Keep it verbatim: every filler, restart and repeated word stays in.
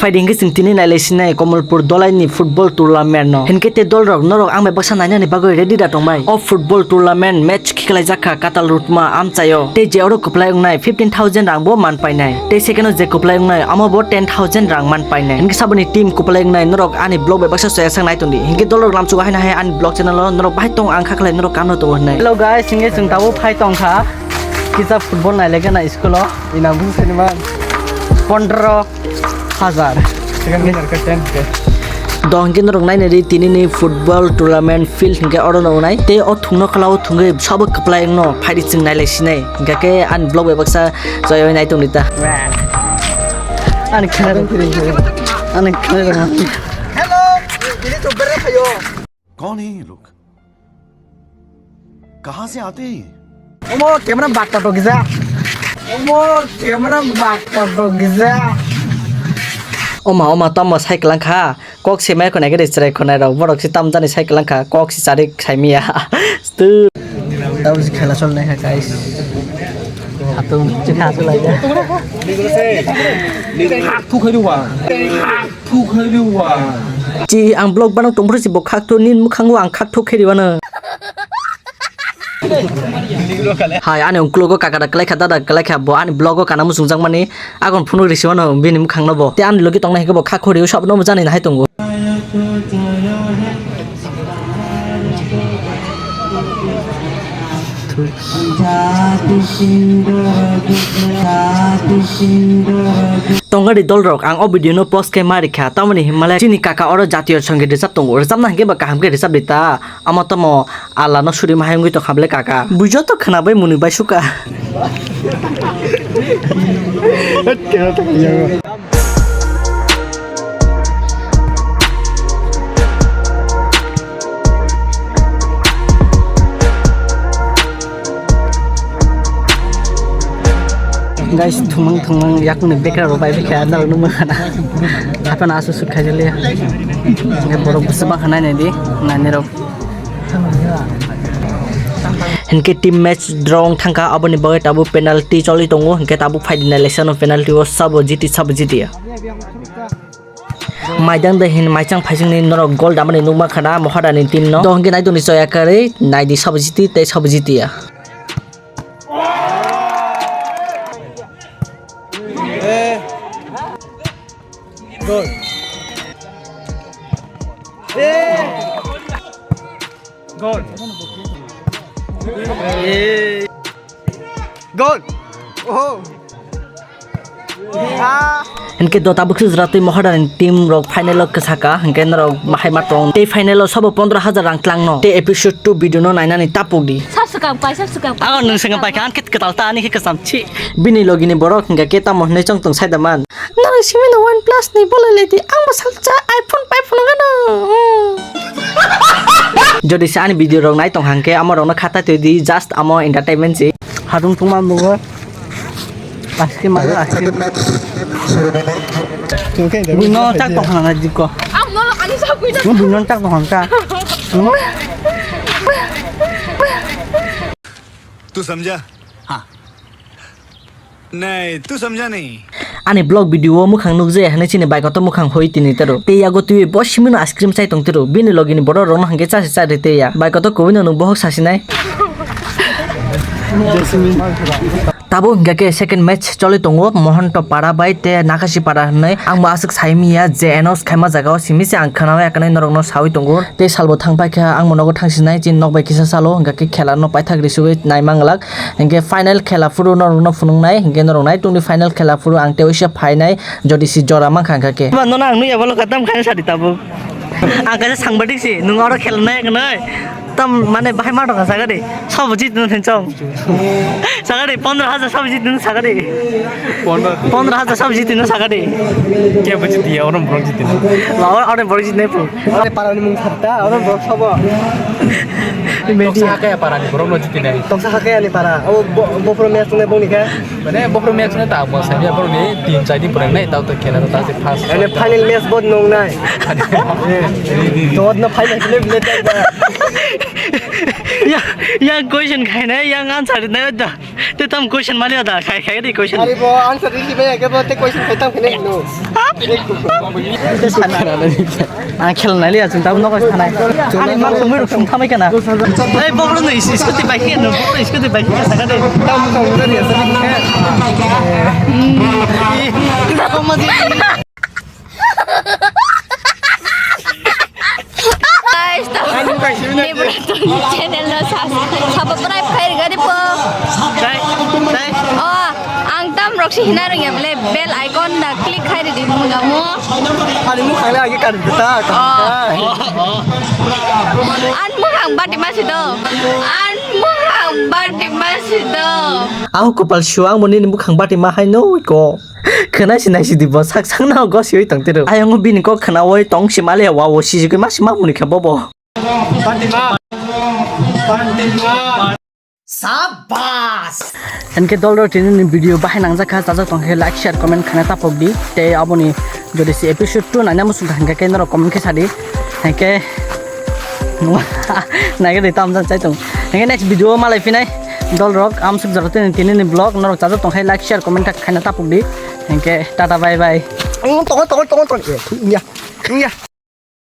Phaidi hwnkhe chwng tini nailai sinai Komolpur dolaini football tournament no. Hinkhe te dolrok norok ang bai baksa nainani bagwi ready da tongbai. O football tournament match khiklaijak kha Katal Rutma amchaio. Tei je oro kwplai wngnai fifteen thousand rang bo man painai. Tei second o je kwplai wngnai amo bo ten thousand rang man painai. Hinkhe saboni team kwplai wngnai norok ani vlog bai baksa soya sak nai tongdi. Hinkhe dolrok lamsugo haino hai ani vlog channel o norok bahai tong ang kha khlai norok kano tongo hinai. Hello guys, hinkhe chwng tabuk phai tong kha. Kisa football nailai gana school o. Ina bwswk sani man. Pondro hajar. Second player ke ten ke. Do hwnkhe norok nainai di tini ni football tournament field hwnkhe oro no wngnai. Tei o thungno kala o thungwi sabo kwplai wngno phaidi chwng nailai sinai. Hwnkhe ani vlog bai baksa joyoi nai tongdi ta. Ani khana rok. Ani khana rok. Hello. Ini tuber apa yo? कौन है ये लोग? कहाँ से आते हैं ये? Omo camera bak kotor kisa. Omo camera bak kotor kisa. Oma, oma, tamo cycle kha. Kok se mai khonai khe chwrai khonai rok. Borok se tam jani cycle kha. Kok se chari sai miya. Stur. Tamo se khela sol nai kha, guys. Hatung, chikha sol lai. Hak thu khairu wa. Chi ang vlog banang tongphuru si bo khak thu, nini mukhango ang khak thu khe riwano. Hai, ani uklogo kaka da kwlai kha, dada kwlai kha, bo ani vlog o kana muchungjak mani, agon phunuk risi wano bini mukhang no bo. Te ani logi tongnai hwnkhe bo khak khori o sabo no jani nahai tongo. Tongari dolrok, ang o video no post khe ma rikha, tamoni hinmale chini kaka oro jatiyo songit rwchap tongo, rwchapna hwnkhe ba kaham khe rwchap di ta, amo tamo Allah no suri ma hayungwi tongkha bwle kaka, bujo to khwnabai mwnwi bai suka. Guys, thumang thumang yakni bekra rok bai bikha, anda rok numa khana. Hapan asu suk khaijali. Nge borok busu ba khanai nai di, nani rok. Hinkhe team match draw wng thangkha, aboni bagwi tabuk penalty choli tongo, hinkhe tabuk phaidi nailai sano penalty o sabo jiti, sabo jiti ya. Maidang de hin maichang phaisingni norok gol damani nukma khana Mohadani team no. Dohon khe naitoni choya karwi naidi sabo jiti tei sabo jiti ya. Gol. Gol. Gol. Oh. Ah. Hinkhe do tabuk sujra twi Mohadani team rok final o kwsaka, hinkhe norok bahai ma tong. Tei final o sabo pondro hajar rang tlangno. Tei episode two video no nainani tapuk di. Subscribe kai, subscribe kai. Ago nwng swngam paikha, ang khe kwtal ta, ani khe kwcham, chi. Bini logini borok hinkhe khe tamo hinwi chong tong sai da man. Nang simi no OnePlus ni bolai lai di, ang bo salsa iPhone, iPhone gano. Jodi se ani video rok nai tong hang khe amo rok no khatai twi di, just amo entertainment se. Hadung tungma mugo. Aske mago aske. Buino chak tong hang na jiko. Ang no ani sa buino. Buino chak tong hang ka. तू समझा? हाँ। नहीं, तू समझा नहीं। Ani vlog video o mukhang nukjaya hinwi chini baikoto mukhang hoi tini tero. Tei yago twiwi bo simino ice cream chai tong tero. Bini logini borok rokno hwnkhe chasi chari tei ya. Baikoto kubui no nwng bohok sasinai. Tabuk hwnkhe khe second match choli tongo Mohonto para bai tei Nakasi para hinwi. Ang bo aswk sai manya je announce khaima jaga o simi se ang khwnawi akanai norok no sawi tongo. Tei salbo thang paikha, ang bo nogo thang sinai, chini nok bai kisa salo, hwnkha khe khela no paithak risugwi nai manglak. Hinkhe final khela phuru norok no phunuknai, hinkhe norok nai tongdi final khela phuru ang tei waisa phainai, jodi si jora mankha hwnkha khe. Ba nono ang nui abo lokha tam khaina sadi tabuk. Ang kaisa sangbadik si, nwng oro khela nai kanai. Tam mane bahai ma tongkha sagadi. Sabo jitino thenchong. Sagadi pondro hajar sabo jitino sagadi. Pondro. Pondro hajar sabo jitino sagadi. Ke bo jiti ya, oro borok jitino. Ba oro, oro borok jitino pu. Oro para ni mung thapta, oro borok sabo. Toksa hakaya para ni borok no jitino. Toksa hakaya ni para. Abo bo, bo pro match ne bong ni khe. Mane bo pro match ne ta bo sai ya borok ni team chai di pro nai ta to khela ta se first. Ene final match bo nong nai. Dot no final kile bile ta. Ya, yang question khainai, yang answer rinai da. Te tam question mali da, khai khai di question. Ari bo answer ri bai ke bo te question khai tam khainai no. Te sana. Ang khel nai liya, chwng tabuk nogo thanai. Ani mang sumui ruk sung thamai kana. Ei, boklo no is-, scooty bike no, boklo scooty bike no saka de. Tam tam ri asa ni khe. Hmm. Guys, tamo ni channel no subscribe khai rwgani po. Dai, dai. Oh, ang tam rok si hina rwngya bole bell icon da click khai rwdi mungamo. Ani mukhang le agi kar ta. Oh. An mukhang bati masi do. An mukhang bati masi do. Aho kopal suang moni ni mukhang bati ma hai no ko. Khwna si nai si di bo sak sak na go si oi tong tiro. Ayang bini kok khwna oi tong si male wa o si jigui ma si ma muni kha bobo. Sabas. Enke dol ro tini ni video bahai nang jakha, chajak tong khe like, share, comment khana tapok di. Te aboni jodi si episode two naina musuk hingke ke norok comment khe sadi. Hingke nai di tam jang chai tong. Hingke next video malai phinai. Dol rok am suk jaro tini tini ni vlog norok chajak tong khe like, share, comment khana tapok di. Hingke tata bye bye. Tong tong tong tong tong. Ya. Ya.